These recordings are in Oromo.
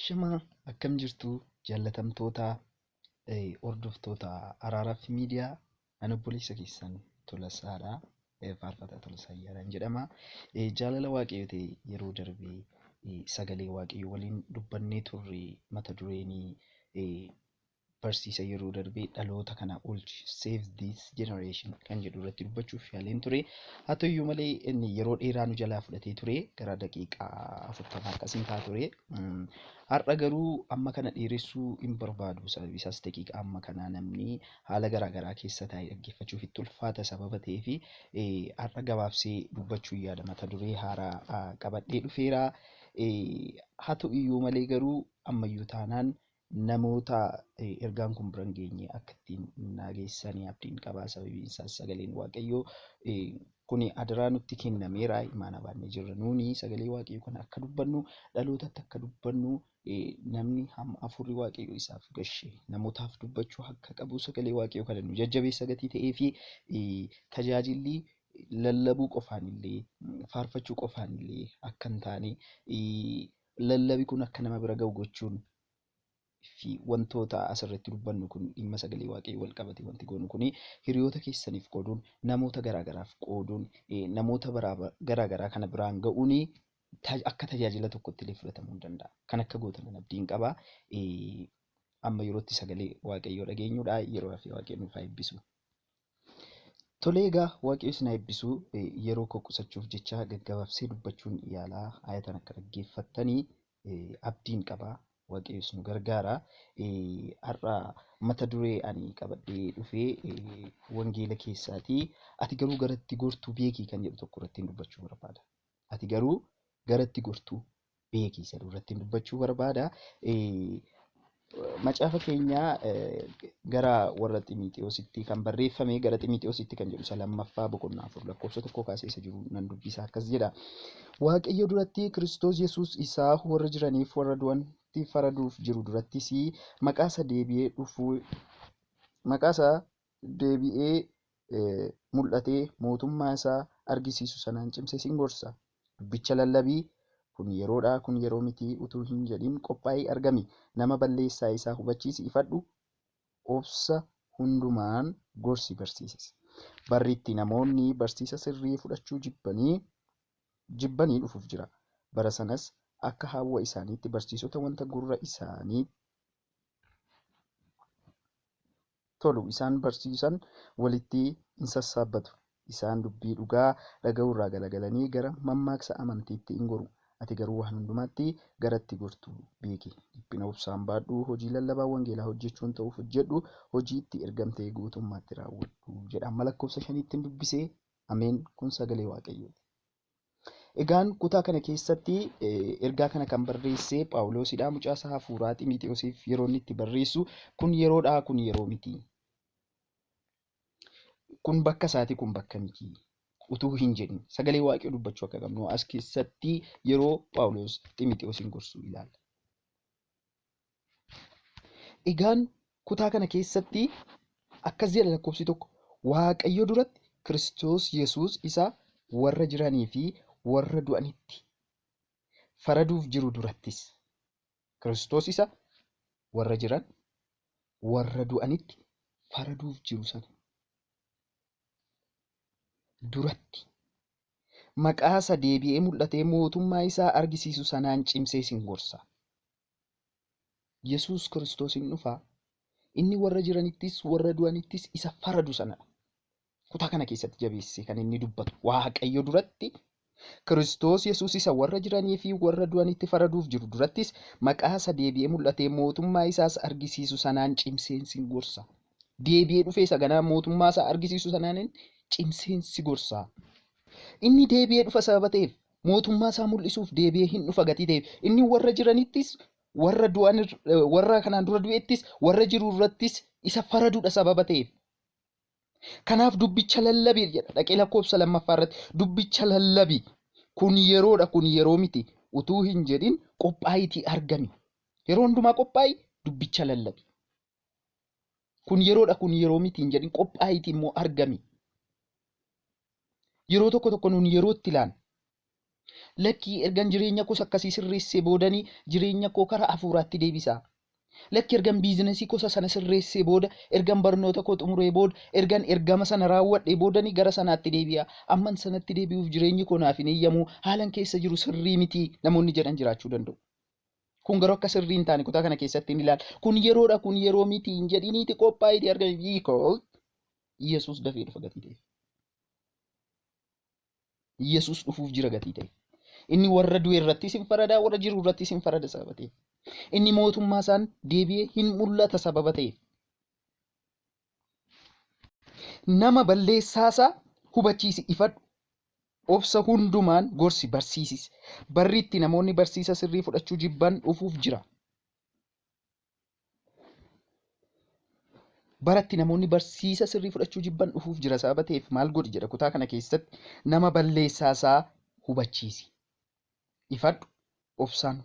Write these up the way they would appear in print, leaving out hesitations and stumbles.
Ashamaa akkam jirtu jaallatamtoota hordoftoota Araaraaf Miidiyaa ani obboleessa keessan Tolasaadha. Faarfataa Tolasaa Ayyaanaan jedhama. Jaalala Waaqayyoo ta'e yeroo darbe sagalee Waaqayyoo waliin dubbannee turre mata dureen barsiisa yeroo darbe dhaloota kana oolchi save this generation kan jedhu irratti dubbachuuf yaaleen ture. Haa ta'u iyyuu malee inni yeroo dheeraa nu jalaa fudhatee ture gara daqiiqaa 40 akkasiin ta'a ture. Har'a garuu amma kana dheeressuu hin barbaadu. Sababi isaas daqiiqaa amma kanaa namni haala garaagaraa keessa taa'ee dhaggeeffachuuf itti ulfaata sababa ta'eef har'a gabaabsee dubbachuu yaada mata duree haaraa qabadhee dhufeera. Haa ta'u iyyuu malee garuu ammayyuu taanaan namoota ergaan kun bira hin geenye akka ittiin naa geessanii abdiin qaba. Sababiin isaas sagaleen Waaqayyoo kuni adaraa nutti kennameera. Imaana baannee jirra. Nuuni sagalee Waaqayyoo kana akka dubbannu dhalootatti akka dubbannu namni hamma hafuurri Waaqayyoo isaaf gashe namootaaf dubbachuu akka qabu sagalee Waaqayyoo kana nu jajjabeessa gatii ta'ee fi tajaajilli lallabuu qofaan illee faarfachuu qofaan illee akka hin taane lallabi kun akka nama bira ga'u gochuun fi wantoota asirratti dubbannu kun dhimma sagalee Waaqayyoo wal qabate wanti goonu kun hiriyoota keessaniif qooduun namoota garaagaraaf qooduun namoota garaagaraa kana biraan ga'uun akka tajaajila tokkotti illee fudhatamuu ni danda'a. Kan akka gootan abdiin qaba. Amma yerootti sagalee Waaqayyoo dhageenyudha. Yeroo hafe Waaqayyo nuuf haa eebbisu. Tolee egaa Waaqayyo isin haa eebbisu. Yeroo koo qusachuuf jecha gaggabaabsee dubbachuun yaalaa ayatan akka dhaggeeffattanii abdiin qaba. Waaqayyos nu gargaara. Har'a mata duree ani qabadhee dhufee wangeela keessaati. Ati garuu garatti gortuu beekii kan jedhu tokko irratti dubbachuu barbaada. Ati garuu garatti gortuu beekii jedhu irratti dubbachuu barbaada. Macaafa keenya gara warra Ximiixiyoositti kan barreeffame gara Ximiixiyoositti kan jedhu isa lammaffaa boqonnaa 4 lakkoofsa 1 kaasee isa jiru nan dubbisa akkas jedha. Waaqayyo duratti Kiristoos Yesuus isaa warra jiraniif warra du'anitti faraduuf jiru durattis maqaa isa deebi'ee dhufuu maqaa isaa deebi'ee mul'atee mootummaa isaa argisiisu sanaan cimsee sin gorsa. Dubbicha lallabii kun yeroodha kun yeroo miti utuu hin jedhin qophaa'ii argami. Nama balleessaa isaa hubachiisi ifadhu obsa hundumaan gorsi barsiisis. Barri itti namoonni barsiisa sirrii fudhachuu jibbanii dhufuuf jira. Bara sanas akka hawwa isaaniitti barsiisota wanta gurra isaanii tolu isaan barsiisan walitti in sassaabbatu. Isaan dubbii dhugaa dhaga'uu irraa galagalanii gara mammaaksa amantiitti in goru. Ati garuu waan hundumaatti garatti gortu beeki. Dhiphina obsaan baadhu, hojii lallabaa wangeelaa hojjechuun ta'uuf hojjedhu, hojii itti ergamte guutummaatti raawwadhu jedha. Amma lakkoofsa shaniitti dubbisee ameen kun sagalee Waaqayyooti. Egaan kutaa kana keessatti ergaa kana kan barreesse Phaawulosidha. Mucaa isaa hafuuraa Ximiixiyoosiif yeroo inni itti barreessu kun yeroodha kun yeroo miti. Kun bakka isaati kun bakka miti. Utuu hin jedhin sagalee Waaqayyoo dubbachuu akka qabnu as keessatti yeroo Phaawulos Ximiixiyoosiin gorsu ilaalla. Egaan kutaa kana keessatti akkas jedha lakkoofsi 1 Waaqayyo duratti Kiristoos Yesuus isa warra jiranii fi warra du'anitti faraduuf jiru durattis Kiristoos isa warra jiran warra du'anitti faraduuf jiru sana duratti maqaa isa deebi'ee mul'atee mootummaa isaa argisiisu sanaan cimsee sin gorsa. Yesuus Kiristoos hin dhufa. Inni warra jiranittis warra du'anittis isa faradu sanadha. Kutaa kana keessatti jabeessee kan inni dubbatu Waaqayyo duratti Kiristoos Yesuus isa warra jiranii fi warra du'anitti faraduuf jiru durattis maqaa isa deebi'ee mul'atee mootummaa isaas argisiisu sanaan cimseen sin gorsa. Deebi'ee dhufee isa ganaa mootummaa isaa argisiisu sanaan cimseen si gorsa. Inni deebi'ee dhufa sababa ta'eef mootummaa isaa mul'isuuf deebi'ee hin dhufa gatii ta'eef inni warra jiranittis warra du'an warra kanaan dura du'ettis warra jiru irrattis isa faraduudha sababa ta'eef. Kanaaf dubbicha lallabi jedha dhaqee lakkoofsa lammaffaa irratti dubbicha lallabi kun yeroodha kun yeroo miti utuu hin jedhin qophaa'iitii argami. Yeroo hundumaa qophaa'i dubbicha lallabi. Kun yeroodha kun yeroo miti hin jedhin qophaa'iitii immoo argami. Yeroo tokko tokko nuun yerootti ilaana. Lakkii ergan jireenya koos akkasii sirreessee boodanii jireenya koo karaa hafuuraatti deebisa. Lakki ergan biizinasii gosa sana sirreessee booda, ergan barnoota koo xumuree booda, ergan ergama sana raawwadhee boodanii gara sanaatti deebi'a. Amman sanatti deebi'uuf jireenyi koo naaf hin eeyyamu. Haalan keessa jiru sirrii miti namoonni jedhan jiraachuu danda'u. Kun garuu akka sirrii hin taane kutaa kana keessatti ni ilaala. Kun yeroodha, kun yeroo miti hin jedhiniiti qophaa'ii argame. Because Yesuus dafee dhufa gatii ta'eef. Yesuus dhufuuf jira gatii ta'eef. Inni warra du'e irrattis hin farada, warra jiru irrattis hin farada sababa ta'eef. Inni mootummaa isaan deebi'ee hin mul'ata sababa ta'eef. Nama balleessaasaa hubachiisi, ifadhu. Obsa hundumaan gorsi, barsiisis. Barri itti namoonni barsiisa sirrii fudhachuu jibban dhufuuf jira. Baratti namoonni barsiisa sirrii fudhachuu jibban dhufuuf jira sababa ta'eef maal godhi jedha kutaa kana keessatti nama balleessaasaa hubachiisi. Ifadhu, obsaan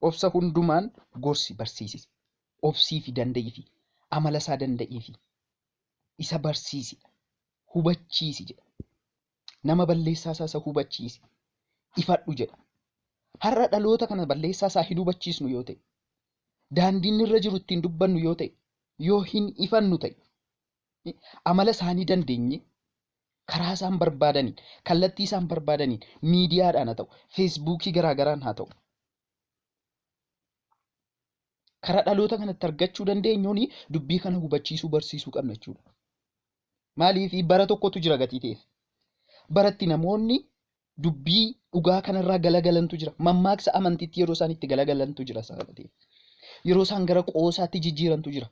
obsa hundumaan gorsi, barsiisis. Obsii fi danda'ii fi amala isaa danda'ii fi isa barsiisi, hubachiisi jedha. Nama balleessaasaa isa hubachiisi. Ifadhu jedha. Har'a dhaloota kana balleessaasaa hin hubachiisnu yoo ta'e, daandiin irra jiru ittiin dubbannu yoo ta'e, yoo hin ifannu ta'e, amala isaanii dandeenye karaa isaan barbaadaniin, kallattii isaan barbaadaniin, miidiyaadhaan haa ta'u, feesbuukii garaagaraan haa ta'u, karaa dhaloota kanatti argachuu dandeenyuun dubbii kana hubachiisuu barsiisuu qabna jechuudha. Maaliif bara tokkotu jira gatii ta'eef. Baratti namoonni dubbii dhugaa kanarraa galagalantu jira. Mammaaksa amantiitti yeroo isaan itti galagalantu jira sababa ta'eef. Yeroo isaan gara qoosaatti jijjiirantu jira.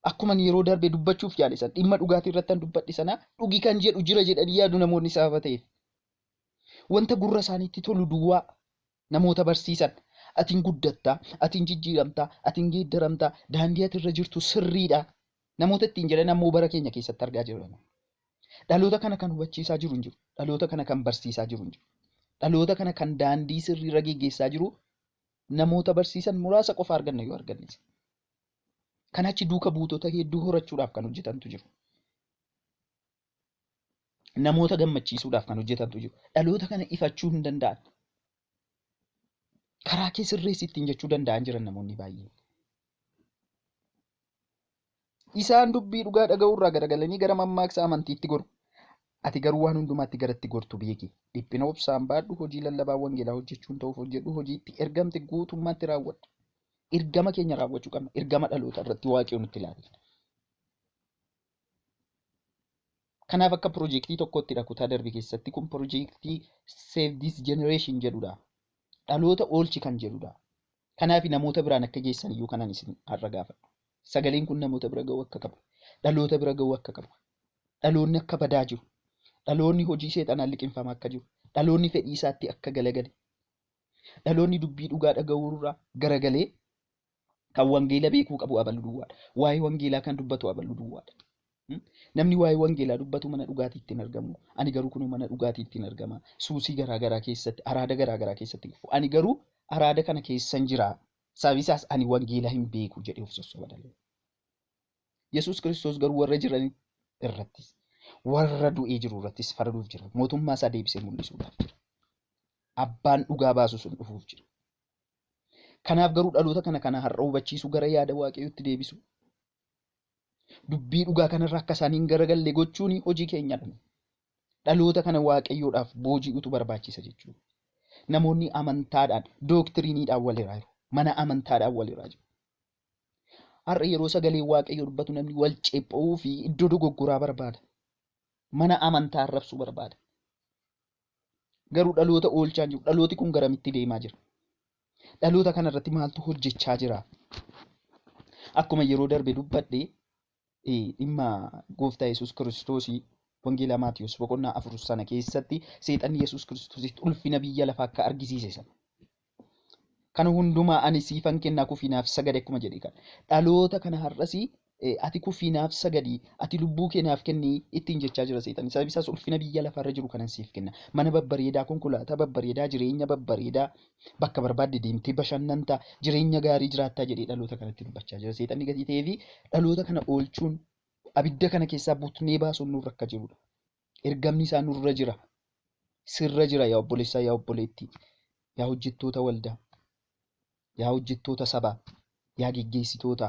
Akkuma yeroo darbe dubbachuuf yaale sana dhimma dhugaatii irratti kan dubbadhe sana dhugi kan jedhu jira jedhanii yaadu namoonni sababa ta'eef. Wanta gurra isaaniitti tolu duwwaa namoota barsiisan. Atiin guddattaa, atiin jijjiiramtaa, atiin geeddaramtaa, daandii ati irra jirtu sirriidha. Namoota ittiin jedhan ammoo bara keenya keessatti argaa jirra. Dhaloota kana kan hubachiisaa jiru hin jiru. Dhaloota kana kan barsiisaa jiru hin jiru. Dhaloota kana kan daandii sirriirra geggeessaa jiru namoota barsiisan muraasa qofa arganna yoo argannes. Kan achi duuka buutota hedduu horachuudhaaf kan hojjetantu jiru. Namoota gammachiisuudhaaf kan hojjetantu jiru. Dhaloota kana ifachuu hin danda'an. Karaa kee sirreessi ittiin jechuu danda'an jiran namoonni baay'een. Isaan dubbii dhugaa dhaga'uu irraa garagalanii gara mammaaksa amantiitti goru. Ati garuu waan hundumaatti garatti gortu beeki. Dhiphina obsaan baadhu, hojii lallabaa wangeelaa hojjechuun ta'uuf hojjedhu, hojii itti ergamte guutummaatti raawwadhu. Ergama keenya raawwachuu qabna. Ergama dhaloota irratti Waaqayyo nutti laate. Kanaaf akka piroojeektii tokkottidha kutaa darbe keessatti kun piroojeektii Save This Generation jedhudha. Dhaloota oolchi kan jedhudha. Kanaaf namoota biraan akka geessan iyyuu kanan isin har'a gaafadhu. Sagaleen kun namoota bira ga'uu akka qabu. Dhaloota bira ga'uu akka qabu. Dhaloonni akka badaa jiru. Dhaloonni hojii seexanaan liqimfamaa akka jiru. Dhaloonni fedhii isaatti akka galagale. Dhaloonni dubbii dhugaa dhaga'uu irraa garagalee kan wangeela beekuu qabu abaluu duwwaadha. Waa'ee wangeelaa kan dubbatu abaluu duwwaadha. Namni waa'ee wangeelaa dubbatu mana dhugaatiitti hin argamu. Ani garuu kunoo mana dhugaatiitti hin argama. Suusii garaagaraa keessatti, araada garaagaraa keessatti kufu. Ani garuu araada kana keessan jira. Sababi isaas ani wangeela hin beeku jedhee of sossoba dhaloonni. Yesuus Kiristoos garuu warra jiran irrattis, warra du'ee jiru irrattis faraduuf jira. Mootummaa isaa deebisee mul'isuudhaaf jira. Abbaan dhugaa baasu sun dhufuuf jira. Kanaaf garuu dhaloota kana kana har'a hubachiisu, gara yaada Waaqayyootti deebisu. Dubbii dhugaa kanarra akka isaan hin garagalle gochuun hojii keenyadha. Dhaloota kana Waaqayyoodhaaf booji'utu barbaachisa jechuudha. Namoonni amantaadhaan, dooktiriiniidhaan wal hiraa jiru. Mana amantaadhaan wal hiraa jiru. Har'a yeroo sagalee Waaqayyoo dubbatu namni wal ceepha'uu fi iddoo dogoggoraa barbaada. Mana amantaa arrabsuu barbaada. Garuu dhaloota oolchaa hin jiru. Dhalooti kun garamitti deemaa jira? Dhaloota kanarratti maaltu hojjechaa jira? Akkuma yeroo darbe dubbadhe dhimma gooftaa Yesuus Kiristoosii Wangeela Maatiyus boqonnaa 4 sana keessatti seexanni Yesuus Kiristoositti ulfina biyya lafaa akka argisiise sana. Kana hundumaa ani siifan kennaa kufii naaf sagadi akkuma jedhe kana. Dhaloota kana har'as ati kufii naaf sagadi, ati lubbuu kee naaf kenni ittiin jechaa jira seexanni. Sababi isaas ulfina biyya lafaarra jiru kanan siif kenna. Mana babbareedaa, konkolaataa babbareedaa, jireenya babbareedaa, bakka barbaadde deemtee bashannantaa, jireenya gaarii jiraattaa jedhee dhaloota kanatti dubbachaa jira. Seexanni gatii ta'ee fi dhaloota kana oolchuun abidda kana keessaa butnee baasuun nurra akka jirudha. Ergamni isaa nurra jira. Sirra jira yaa obboleessaa, yaa obboleettii, yaa hojjettoota waldaa, yaa hojjettoota sabaa, yaa geggeessitoota,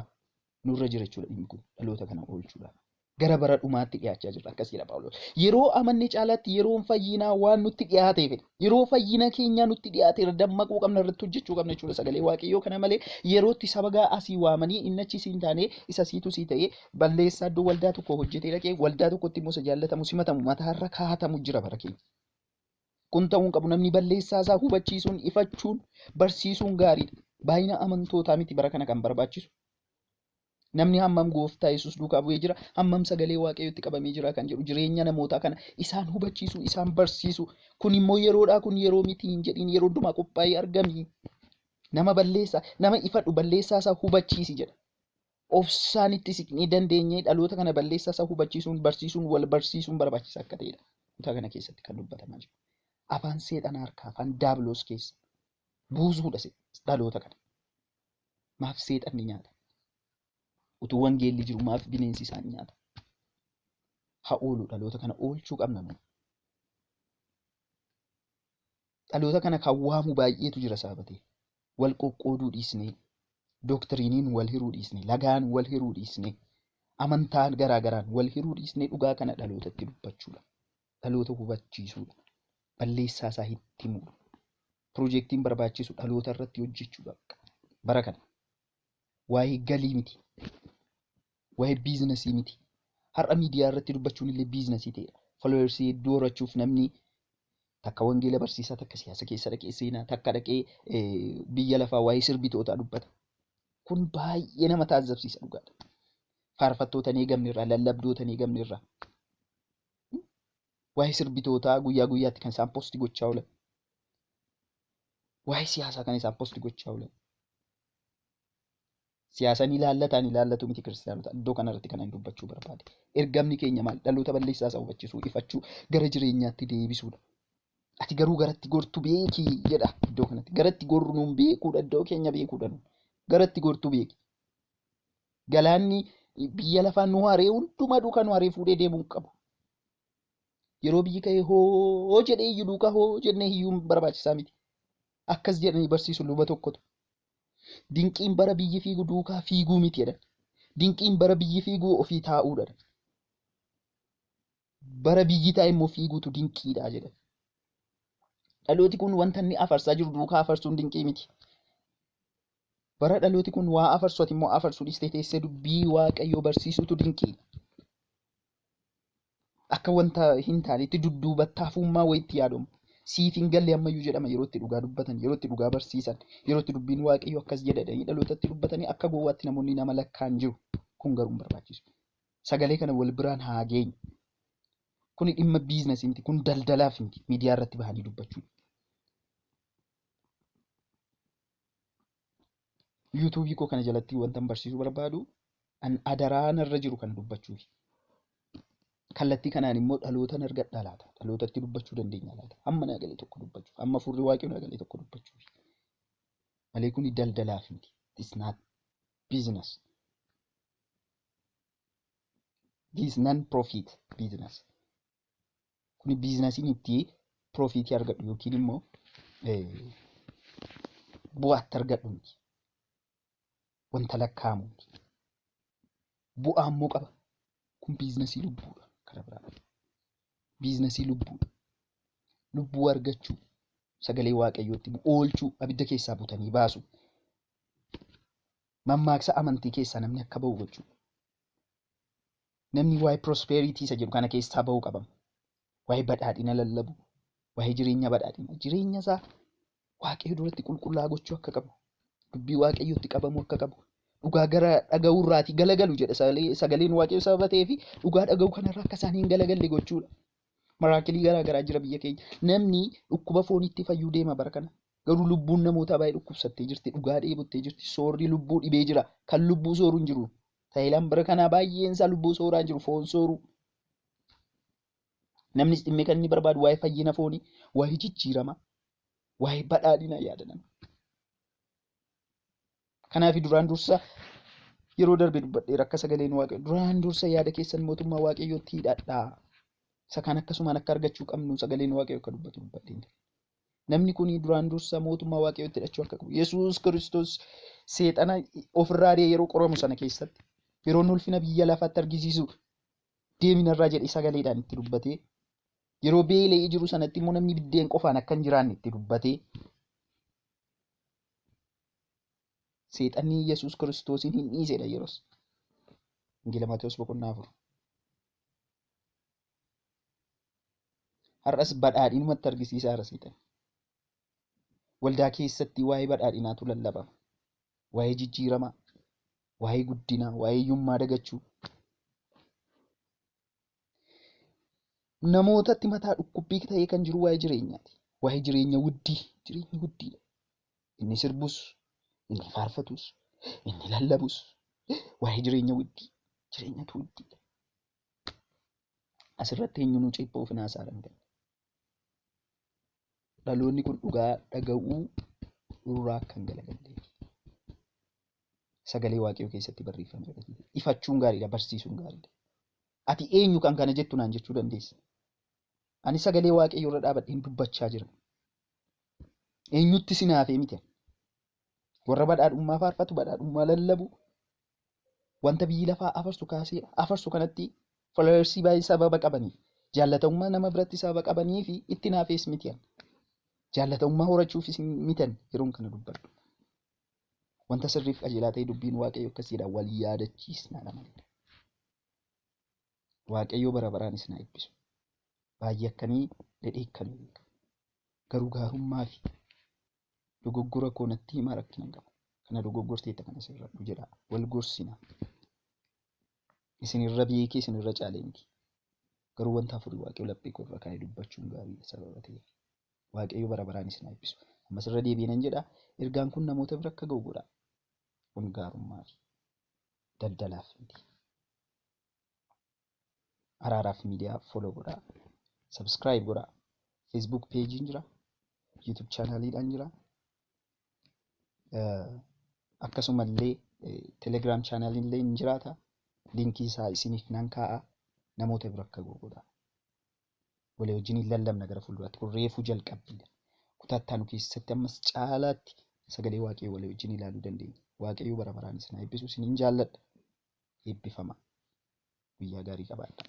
nurra jira jechuudha dhimmi kun dhaloota kana oolchuudhaaf. Gara bara dhumaatti dhiyaachaa jirra, akkas jedha Phaawulos. Yeroo amanne caalaatti yeroon fayyinaa waan nutti dhiyaateef, yeroo fayyina keenyaa nutti dhiyaateera, dammaquu qabna, irratti hojjechuu qabna jechuudha sagalee Waaqayyoo kana malee. Yerootti saba gaa asii waamanii inni achi siin taane isa siitu sii ta'ee balleessaa iddoo waldaa tokko hojjetee dhaqee waldaa tokkotti immoo isa jaallatamu simatamu mataarra kaa'atamu jira bara keenya. Kun ta'uu hin qabu. Namni balleessaa isaa hubachiisuun, ifachuun, barsiisuun gaariidha. Baay'ina amantootaa miti bara kana kan barbaachisu. Namni hammam gooftaa Yesuus duukaa bu'ee jira, hammam sagalee Waaqayyootti qabamee jira kan jedhu jireenya namootaa kana isaan hubachiisu, isaan barsiisu. Kun immoo yeroodhaa, kun yeroo miti hin jedhiin, yeroo hundumaa qophaa'ee argami. Nama balleessaa, nama ifadhu, balleessaa isaa hubachiisi jedha. Obsaan itti siqnee dandeenyee dhaloota kana balleessaa isaa hubachiisuun, barsiisuun, wal barsiisuun barbaachisaa akka ta'edha. Kutaa kana keessatti kan dubbatamaa jiru. Afaan seexanaa harkaa, afaan daabiloos keessa buusuudha dhaloota kana. Maaf seexanni nyaata? Utuu wangeelli jiru maaf bineensi isaan nyaata? Haa oolu, dhaloota kana oolchuu qabna nuyi. Dhaloota kana kan waamu baay'eetu jira sababa ta'eef. Wal qoqqooduu dhiisnee, doktiriiniin wal hiruu dhiisnee, lagaan wal hiruu dhiisnee, amantaan garaa garaan wal hiruu dhiisnee dhugaa kana dhalootatti dubbachuudha. Dhaloota hubachiisuudha. Balleessaa isaa itti himuudha. Piroojeektiin barbaachisu dhaloota irratti hojjechuudha. Bara kana. Waa'ee galii miti. Waa'ee biizinasii miti. Har'a miidiyaa irratti dubbachuun illee biizinasii ta'edha. Followersii hedduu horachuuf namni takka wangeela barsiisaa, takka siyaasa keessa dhaqee seenaa, takka dhaqee biyya lafaa waa'ee sirbitootaa dubbata. Kun baay'ee nama taajjabsiisa dhugaadha. Faarfattoota hin eegamne irraa, lallabdoota hin eegamne irraa. Waa'ee sirbitootaa guyyaa guyyaatti kan isaan posti gochaa oolan. Waa'ee siyaasaa kan isaan posti gochaa oolan. Siyaasaan ilaallataan ilaallatu miti kiristaanota. Iddoo kanarratti kan ani dubbachuu barbaade. Ergamni keenya maal? Dhaloota balleessaa isaa hubachisuu, ifachuu, gara jireenyaatti deebisuudha. Ati garuu garatti gortu beeki jedha iddoo kanatti. Garatti gorru nuun beekuudha, iddoo keenya beekuudha nuun. Garatti gortu beeki. Galaanni biyya lafaa nu haree hundumaa duukaa nu haree fuudhee deemuu hin qabu. Yeroo biyyi ka'ee hoo jedhee iyyuu duukaa hoo jennee iyyuun barbaachisaa miti. Akkas jedhanii barsiisu luba tokkotu. Dinqiin bara biyyi fiigu duukaa fiiguu miti jedhan. Dinqiin bara biyyi fiiguu ofii taa'uudha. Bara biyyi taa'e immoo fiiguutu dinqiidha jedhan. Dhalooti kun wanta inni afarsaa jiru duukaa afarsuun dinqii miti. Bara dhalooti kun waa afarsu ati immoo afarsuu dhiistee teessee dubbii Waaqayyoo barsiisuutu dinqiidha. Akka wanta hin taanetti dudduubatti hafummaa wayiitti yaadamu. Siif hin galle ammayyuu jedhama yeroo itti dhugaa dubbatan, yeroo itti dhugaa barsiisan, yeroo itti dubbiin Waaqayyoo akkas jedhanii dhalootatti dubbatanii akka gowwaatti namoonni nama lakkaan jiru. Kun garuu hin barbaachisu. Sagalee kana wal biraan haa geenyu. Kuni dhimma biizinasii miti, kun daldalaaf miti, miidiyaa irratti bahanii dubbachuu. Yuutuubii koo kana jalatti wanta barsiisuu barbaadu an adaraa narra jiru kana dubbachuufi. Kallattii kanaan immoo dhaloota argadhaa laata? Dhalootatti dubbachuu dandeenya laata? Hamma naa galee tokko dubbachuuf, hamma furri Waaqayyoo naa galee tokko dubbachuuf. Malee kuni daldalaaf miti. It's not business. This is non-profit business. Kuni biizinasiin itti piroofitii argadhu yookiin immoo bu'aatti argadhu miti. Wanta lakkaa'amu miti. Bu'aa immoo qaba. Kun biizinasii lubbuudha. Karaa biraa. Biizinasii lubbuudha. Lubbuu argachuu, sagalee Waaqayyootti oolchuu, abidda keessaa butanii baasu. Mammaaksa amantii keessaa namni akka ba'u gochuu. Namni waa'ee prosperity isa jedhu kana keessaa ba'uu qaba. Waa'ee badhaadhina lallabu, waa'ee jireenya badhaadhina, jireenya isaa Waaqayyo duratti qulqullaa'aa gochuu akka qabu, dubbii Waaqayyootti qabamuu akka qabu, dhugaa gara dhaga'uurraatii galagalu jedha sagaleen Waaqayyoo sababa ta'eef dhugaa dhaga'uu kanarraa akka isaan hin galagalle gochuudha. Maraakilii garaa garaa jira biyya keenya. Namni dhukkuba fooniitti fayyuu deema bara kana. Garuu lubbuun namootaa baay'ee dhukkubsattee jirti, dhugaa dheebottee jirti, soorri lubbuu dhibee jira. Kan lubbuu sooru hin jiru. Taayilaan bara kanaa baay'een isaa lubbuu sooraa hin jiru, foon sooruu. Namnis dhimmee kan inni barbaadu waa'ee fayyina foonii, waa'ee jijjiiramaa, waa'ee badhaadhinaa yaada nama. Kanaaf duraan dursa yeroo darbe dubbadheera akka sagaleen Waaqayyoo duraan dursa yaada keessan mootummaa Waaqayyootti hidhadhaa. Isa kaan akkasumaan akka argachuu qabnu sagaleen Waaqayyoo akka dubbatu dubbadheen ture. Namni kun duraan dursa mootummaa Waaqayyootti hidhachuu akka qabu. Yesuus Kiristoos seexana ofirraa ari'ee yeroo qoramu sana keessatti yeroo inni ulfina biyya lafaatti argisiisu deeminarraa jedhee sagaleedhaan itti dubbatee yeroo beela'ee jiru sanatti immoo namni biddeen qofaan akka hin jiraanne itti dubbatee seexanni Yesuus Kiristoosiin hin dhiisedha yeroos. Wangeela Maatewos boqonnaa 4. Har'as badhaadhinumatti argisiisaa jira seexanni. Waldaa keessatti waa'ee badhaadhinaatu lallabama. Waa'ee jijjiiramaa, waa'ee guddinaa, waa'ee hiyyummaa dagachuu. Namootatti mataa dhukkubbii ta'ee kan jiru waa'ee jireenyaati. Waa'ee jireenya wuddii, jireenya wuddiidha. Inni sirbus, inni faarfatus, inni lallabus, waa'ee jireenya wuddii, jireenyatu wuddiidha. Asirratti eenyuun ceephoo of naasaa danda'e. Dhaloonni kun dhugaa dhaga'uu irraa akka hin galagalleef. Sagalee Waaqayyoo keessatti barreeffameera. Ifachuun gaariidha, barsiisuun gaariidha. Ati eenyu kan kana jettu naan jechuu dandeessa. Ani sagalee Waaqayyoo irra dhaabadheen dubbachaa jira. Eenyutti si naafee miti. Warra badhaadhummaa faarfatu, badhaadhummaa lallabu, wanta biyyi lafaa afarsu kaasee afarsu kanatti followersii baay'ee sababa qabaniif, jaallatamummaa nama biratti sababa qabanii fi itti naafees miti. Jaallatamummaa horachuufis mitan yeroon kana dubbadhu. Wanta sirriif qajeelaa ta'e dubbiin Waaqayyoo akkasiidha. Wal yaadachiisnaadha malee. Waaqayyoo bara baraan isin haa eebbisu. Baay'ee akkamii dhedheekkamii beeka. Garuu gaarummaa fi dogoggora koo natti himaa rakkina hin qabu. Kana dogoggorteetta kana sirradhu jedha. Wal gorsina. Isinirra beekee isinirra caalee miti. Garuu wanta hafuurri Waaqayyoo laphee koo irra kaa'ee dubbachuun gaariidha sababa ta'eef. Waaqayyo bara baraan isin haa eebbisu. Ammas irra deebi'ee nan jedha. Ergaan kun namoota bira akka ga'u godha. Kun gaarummaa fi daldalaaf miti. Araaraaf miidiyaa follow godhaa. Subscribe godhaa. Facebook peejiin jira. YouTube chaanaaliidhaan jira. Akkasumallee Telegram chaanaaliin illee ni jiraata. Linkii isaa isiniif nan kaa'a. Namoota bira akka ga'u godhaa. Walii wajjin hin lallabna gara fuulduraatti. Kun reefuu jalqabbiidha. Kutaa itti aanu keessatti ammas caalaatti sagalee Waaqayyoo walii wajjin ilaaluu dandeenya. Waaqayyo bara baraan isin haa eebbisu. Isinin jaalladha. Eebbifamaa. Guyyaa gaarii qabaadhaa.